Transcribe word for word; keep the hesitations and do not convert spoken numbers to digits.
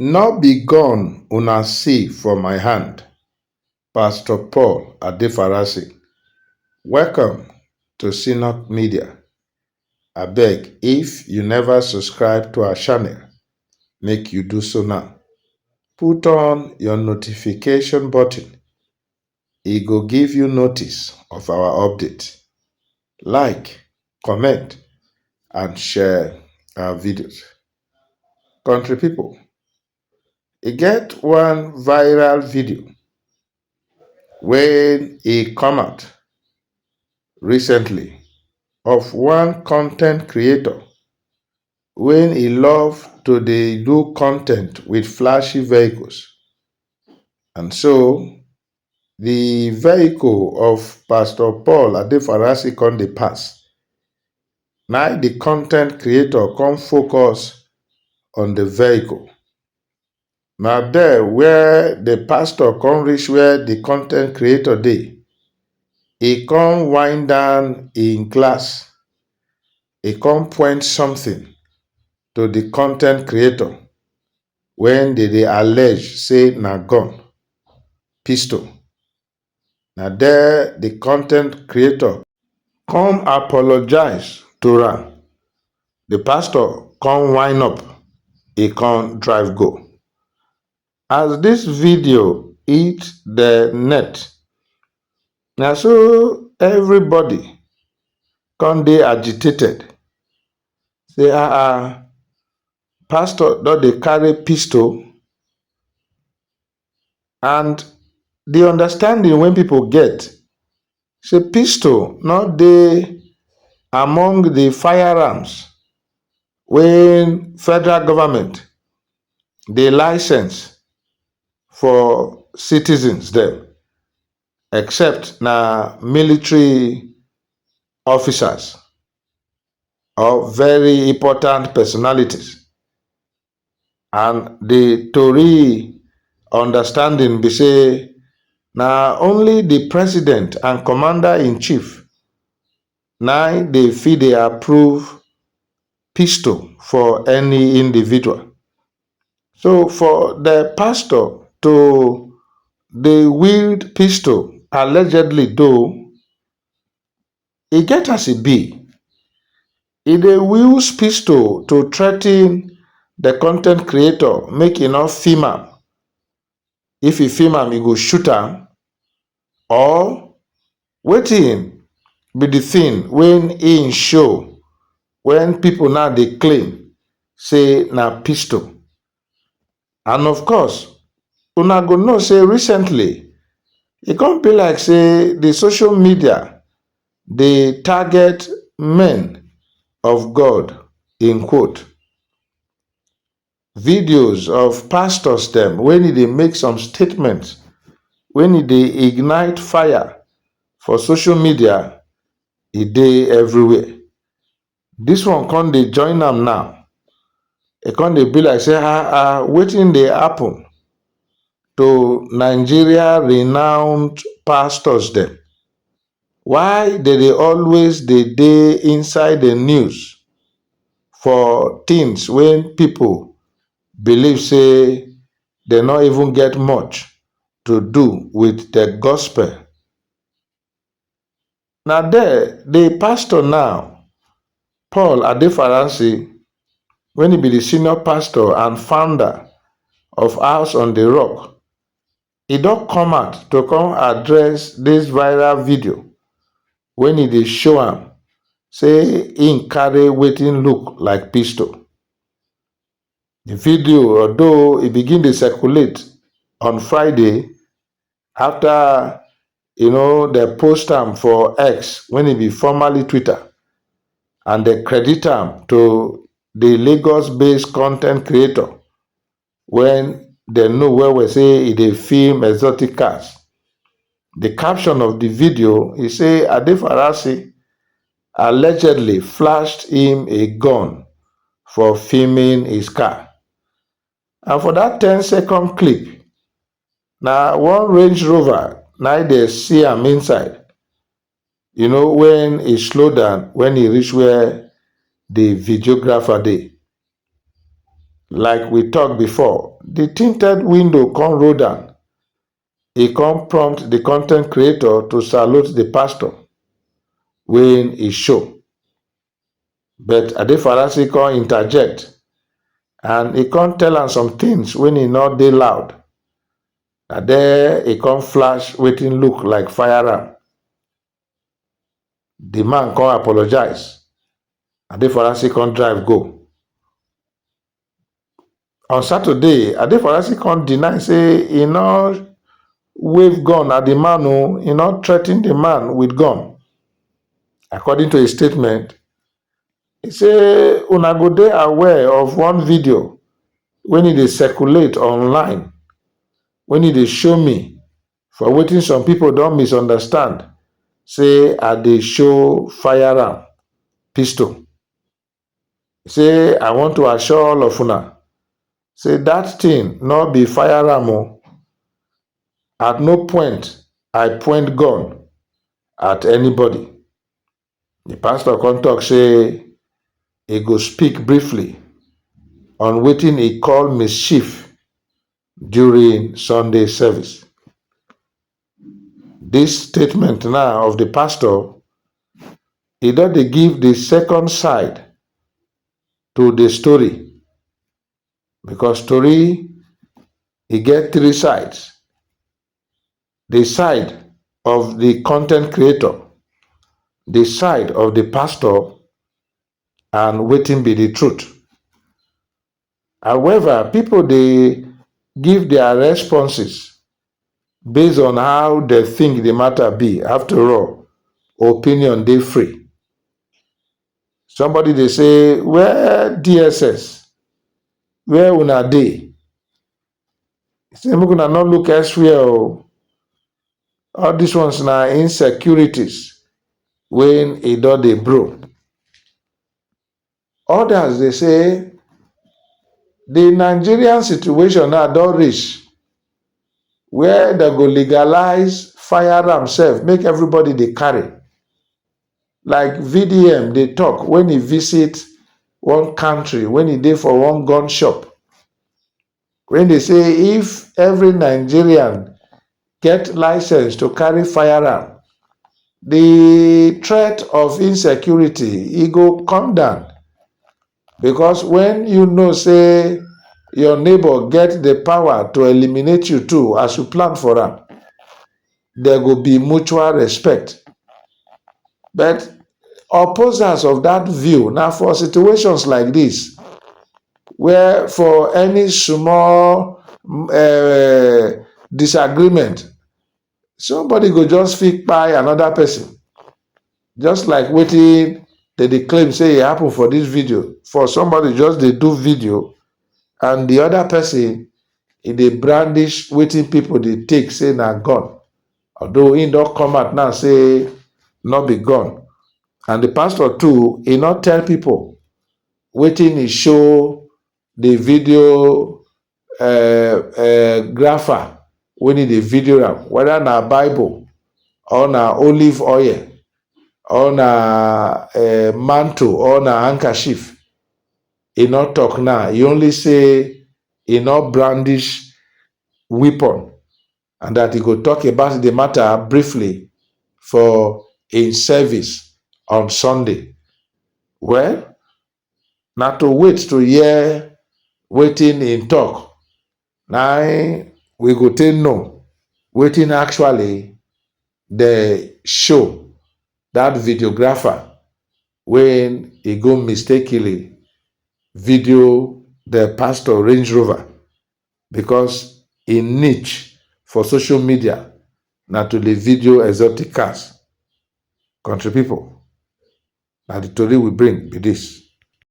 No be gun una see for my hand, Pastor Paul Adefarasi. Welcome to Synod Media. Abeg, if you never subscribe to our channel, make you do so now. Put on your notification button. E go give you notice of our update. Like, comment, and share our videos. Country people, e get one viral video wey e come out recently of one content creator wey e love to dey do content with flashy vehicles. And so, the vehicle of Pastor Paul Adefarasi come dey pass. Na the content creator come focus on the vehicle. Na there where the pastor come reach where the content creator dey. E come wind down im glass. E come point something to the content creator when they dey allege say na gun, pistol. Na there the content creator come apologize to am. The pastor come wind up, e come drive go. As this video hit the net, na so everybody come dey agitated. Say, ah, ah, pastor don dey carry pistol, and the understanding wey people get say pistol no dey among the firearms wey federal government dey license for citizens dem, except na military officers or very important personalities. And the tori understanding be say na only the president and commander in chief na dey fit dey approve pistol for any individual. So for the pastor to dey wield pistol allegedly, though, e get as e be. E dey use pistol to threaten the content creator make e no film am. If e film am, e go shoot am. Or wetin be the thing wey im show when people now dey claim say na pistol? And of course, una go know say recently, e come be like say the social media dey target men of God, in quote. Videos of pastors dem when e dey make some statements, when e dey ignite fire for social media, e dey everywhere. This one come dey join am now. E come dey be like say, ah, ah, wetin dey happen to Nigeria renowned pastors dem? Why they dey always dey dey inside the news for things when people believe say they no even get much to do with the gospel? Na there the pastor now, Paul Adefaransi, when he be the senior pastor and founder of House on the Rock, he don come out to come address this viral video when he dey show am say he carry wetin look like pistol. The video, although e begin dey circulate on Friday, after, you know, they post am for X, when e be formerly Twitter, and they credit am to the Lagos-based content creator when they know well well say e dey film exotic cars. The caption of the video, e say Adefarasi allegedly flashed him a gun for filming his car. And for that ten second clip, na one Range Rover na dey see am inside. You know, when he slow down, when he reach where the videographer dey. Like we talk before, the tinted window come roll down. E come prompt the content creator to salute the pastor when e show. But Adefarasi come interject and e come tell am some things when e no dey loud. Na there e come flash wetin look like firearm. The man come apologize. Adefarasi come drive go. On Saturday, Adefarasi come deny say e no wave gun at the man o, e no threaten the man with gun. According to his statement, e say una go dey aware of one video when e dey circulate online, when e dey show me for wetin some people don misunderstand say I dey show firearm, pistol. Say I want to assure all of una say that thing no be firearm o. At no point I point gun at anybody. The pastor come talk say e go speak briefly on wetin e call mischief during Sunday service. This statement now of the pastor, e don dey give the second side to the story, because story e get three sides. The side of the content creator, the side of the pastor, and wetin be the truth. However, people dey give their responses based on how they think the matter be. After all, opinion dey free. Somebody dey say, "Where D S S? Where una dey?" Say, "Make una no look elsewhere o. All these ones na insecurities when e don dey brew." Others dey say the Nigerian situation now don reach where they go legalize firearm sef, make everybody dey carry. Like V D M dey talk when he visit one country, when he dey for one gun shop, when they say if every Nigerian get license to carry firearm, the threat of insecurity e go come down, because when you know say your neighbor get the power to eliminate you too as you plan for am, there go be mutual respect. But opposers of that view, now for situations like this, where for any small uh, disagreement, somebody go just fit buy another person. Just like wetin they dey claim say e happen for this video, for somebody just dey do video and the other person e dey brandish wetin people dey take say na gun, although he don come out now say no be gun. And the pastor too, he no tell people wetin he show the video uh, uh, grapher when he dey video am, whether na Bible or na olive oil or na uh, mantle or na handkerchief. He no talk now. He only say he no brandish weapon, and that he go talk about the matter briefly for in service on Sunday. Well, na to wait to hear wetin he talk. Na we go take know wetin actually dey show that videographer when he go mistakenly video the pastor Range Rover, because he niche for social media na to dey video exotic cars. Country people, na the tori we bring be this.